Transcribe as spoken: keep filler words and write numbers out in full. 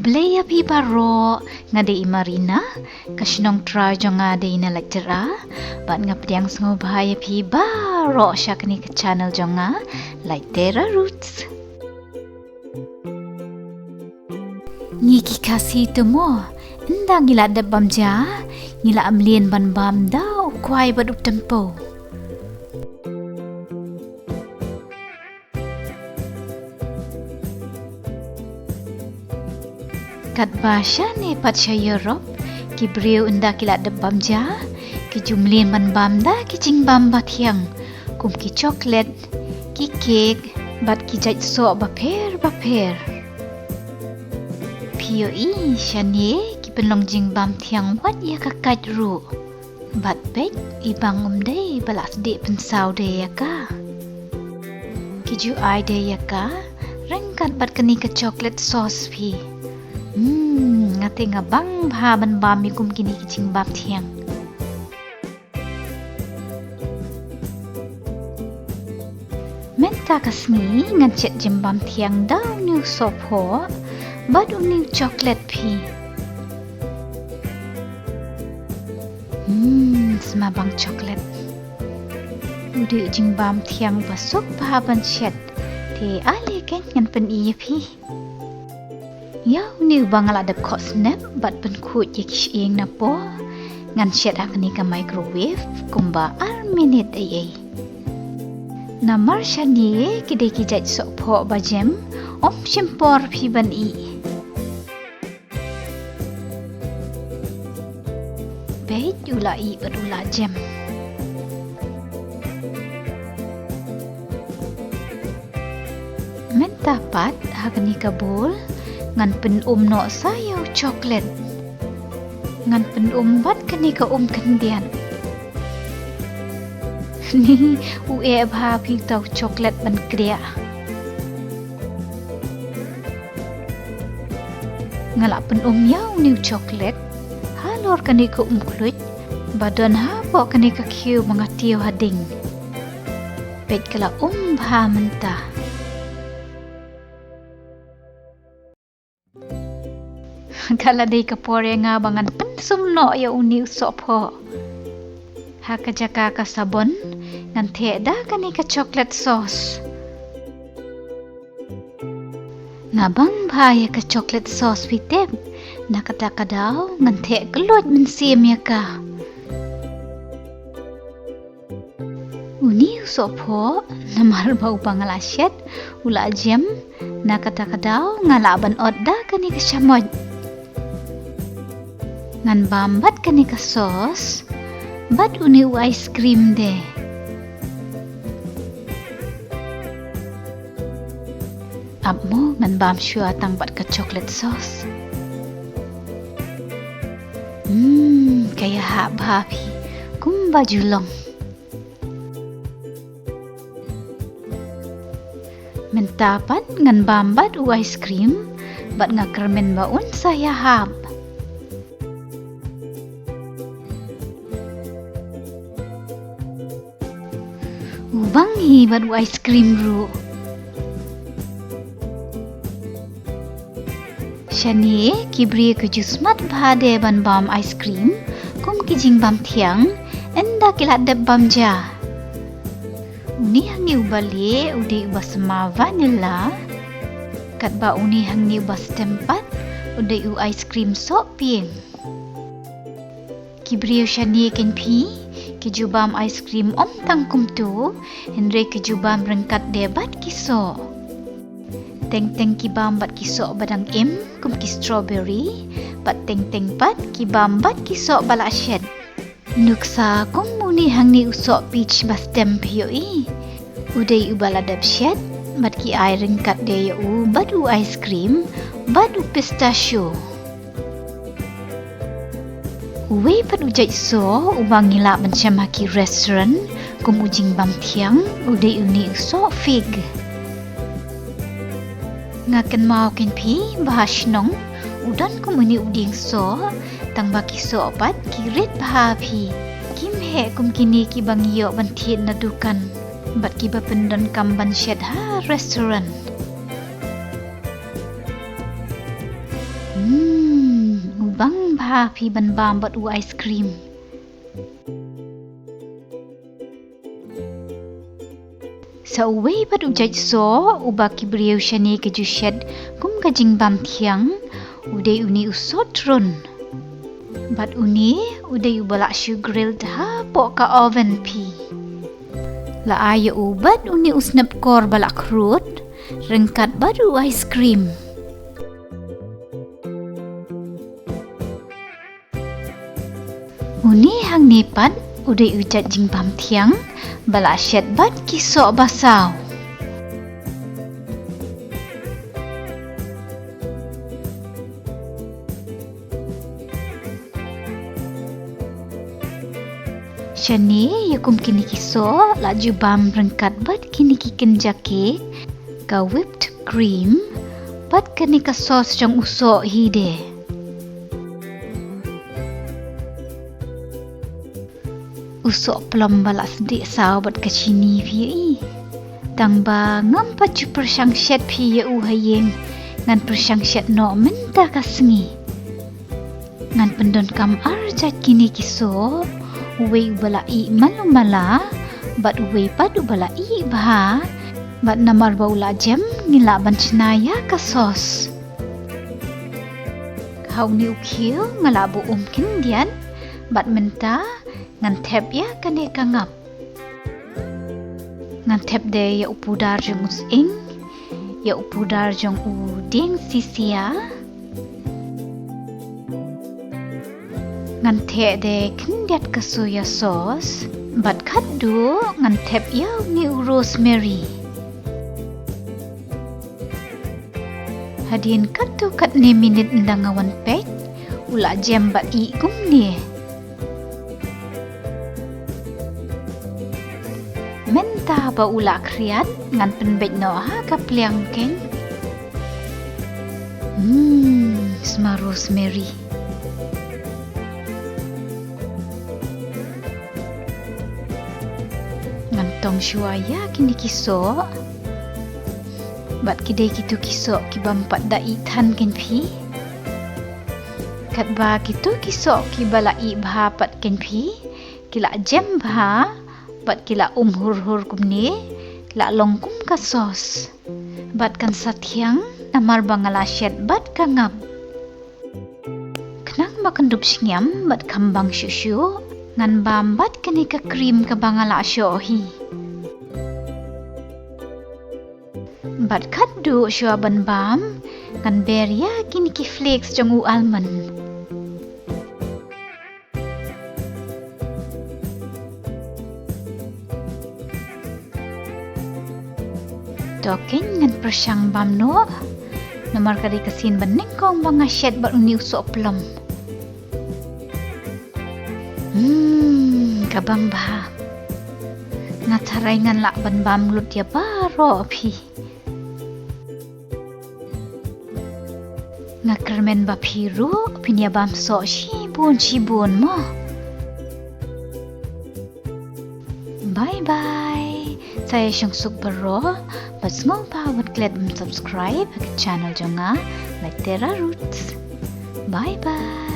Blei ïa phi baroh, nga dei i Marina, ka shnong trai jong nga dei na Laityra, bad nga pdiang sngewbha ïa phi baroh sha kane ka channel jong nga, Laityra Roots. Ngi ki Khasi te mo, ynda ngi la dep bam ja, ngi la mlien ban bam da u kwai bad u tympew. Katba shane pat sha Europe, ki briew ynda ki la dep bam ja, ki ju mlien ban bam da ki jingbam ba thiang, kum ki chocolate, ki cake, bad ki jait soh bapher bapher. Phi ïohi shane ki pynlong jingbam thiang wat ïa ka kait ruh. Bad peit, i bang um dei ba la sdie pynsaw de ïa ka. Ki ju ai de ïa ka ryngkat bad kane ka chocolate sauce phi. Hmm, nga te nga bang bha ban bam ïa kum kine ki jingbam thiang. Mynta ka sngi ngan shet jingbam thiang da une u sohphoh bad une u chocolate phi. Hmm, sma bang chocolate. U dei u jingbam thiang ba suk bha ban shet. Te ale keiñ ngan pyni ïa phi. Ïa une uba nga la dep khoh snep bad pynkhuid ïa ki shyieng napoh, ngan shet ha kane ka microwave kumba ar minit ei ei. Namar shane ki dei ki jait sohphoh ba jem, ym shim por phi ban ih. Peit, u la ih bad u la jem. Mynta pat ha kane ka bowl ngan pynum noh sa ïa u chocolate. Ngan pynum bad kane ka um khyndiat. Ni, u eh bha phi uta u chocolate ban kriah. Nga la pynum ïa une u chocolate halor kane ka um khluit ba don hapoh kane ka khiew ba nga tiew ha ding. Peit, ka la um bha mynta. Ka la dei ka por ïa nga ba ngan pynsum noh ïa une u sohphoh. Ha ka jaka ka sabon ngan theh da kane ka chocolate sauce. Nga bang bha ïa ka chocolate sauce phi tip. Na kata ka daw ngan theh kylluid mynsiem ïa ka. Une u sohphoh, namar ba uba nga la shet u la jem, na kata ka daw nga lah ban ot da kane ka shamoit. Ngan bam bad kane ka sauce bad une u ice cream de. Ap mo, ngan bam shuwa tang bad ka chocolate sauce. Hmm, ka ïahap bha phi, kumba ju long. Mynta pat ngan bam bad u ice cream bad nga kyrmen ba un sa ïahap. U bang hi bad u ice cream ruh. Shane ki briew ki ju smat bha de ban bam ice cream kum ki jingbam thiang ynda ki la dep bam ja. Une hangne uba lieh u dei uba sma vanilla. Katba une hangne uba stem pat u dei u ice cream sohpieng. Ki briew shane kein phi ki ju bam ice cream ym tang kumto, hynrei ki ju bam ryngkat de bad ki soh. Teng teng ki bam bad ki soh ba dang im kum ki strawberry, bad teng teng pat ki bam bad ki soh ba la shet. Nuksa kum une hangne u soh peach ba stem phi ïohi. U dei uba la dep shet bad ki ai ryngkat de ïa u bad u ice cream bad u pistachio. Uwei pat u jait soh uba ngi lah ban shem ha ki restaurant kum u jingbam thiang u dei une u soh fig. Nga kynmaw kein phi ba ha shnong u don kum une u dieng soh, tang ba ki soh pat ki rit bha phi. Kim heh kum kine kiba ngi ïoh ban thied na dukan bad kiba pyndonkam ban shet ha restaurant. Bang bha phi ban bam bad u ice cream. Sa uwei pat u jait soh uba ki briew shane ki ju shet kum ka jingbam thiang, u dei une u sohtrun. Bad une u dei uba lah shu grilled hapoh ka oven phi. La ai ïa u bad une u snepkor ba la khrut ryngkat bad u ice cream. Une hangne pat u dei u jait jingbam thiang ba la shet bad ki soh ba saw. Shane ïa kum kine ki soh la ju bam ryngkat bad kine ki kynja cake, ka whipped cream bad kane ka sauce jong u soh hi de. U soh plum ba la sdih saw bad ka chini phi ïa i. Tang ba ngam pat ju pyrshang shet phi ïa u ha ïing, ngan pyrshang shet noh mynta ka sngi. Ngan pyndonkam ar jait kine ki soh, uwei uba la ih malu mala bad uwei pat uba la ih bha. Bad namar ba u la jem ngi lah ban chna ïa ka sauce. Ha une u khiew nga la buh um khyndiat bad mynta ngan thep ïa kane ka ngap. Ngan thep de ïa u pudar jong u sying, ïa u pudar jong u dieng sisia. Ngan thep de khyndiat ka soya sauce bad khatduh ngan thep ïa une u rosemary. Hadien katto katne minit ynda nga wan peit u la jem bad ih kumne. Mynta ba u la khriat ngan pynbeit noh ha ka pliang keiñ. Hmm, sma rosemary. Ngan tong shuwa ïa kine ki soh. Bad ki dei kito ki soh ki bym pat da ih than keiñ phi. Katba kito ki soh kiba la ih bha pat keiñ phi, ki la jem bha bad ki la um hur hur kumne, la long kum ka sauce. Bad kan sa thiang namar ba nga la shet bad ka ngap. Khnang ba kan dup shngiam bad kham bang shuh shuh, ngan bam bad kane ka cream kaba nga la shoh hi. Bad khatduh shuwa ban bam, ngan ber ïa kine ki flakes jong u almond. To keiñ ngan pyrshang bam noh. Namar ka dei ka sien ba nyngkong ba nga shet bad une u soh plum. Hmm, ka bang bha. Nga tharai ngan lah ban bam lut ïa baroh phi. Nga kyrmen ba phi ruh phin ïa bam soh shibun shibun mo. Bye bye. Sa ïa shong suk baroh, bad sngewbha wat klet ban subscribe ha ka channel jong nga, Maitera Roots. Bye bye.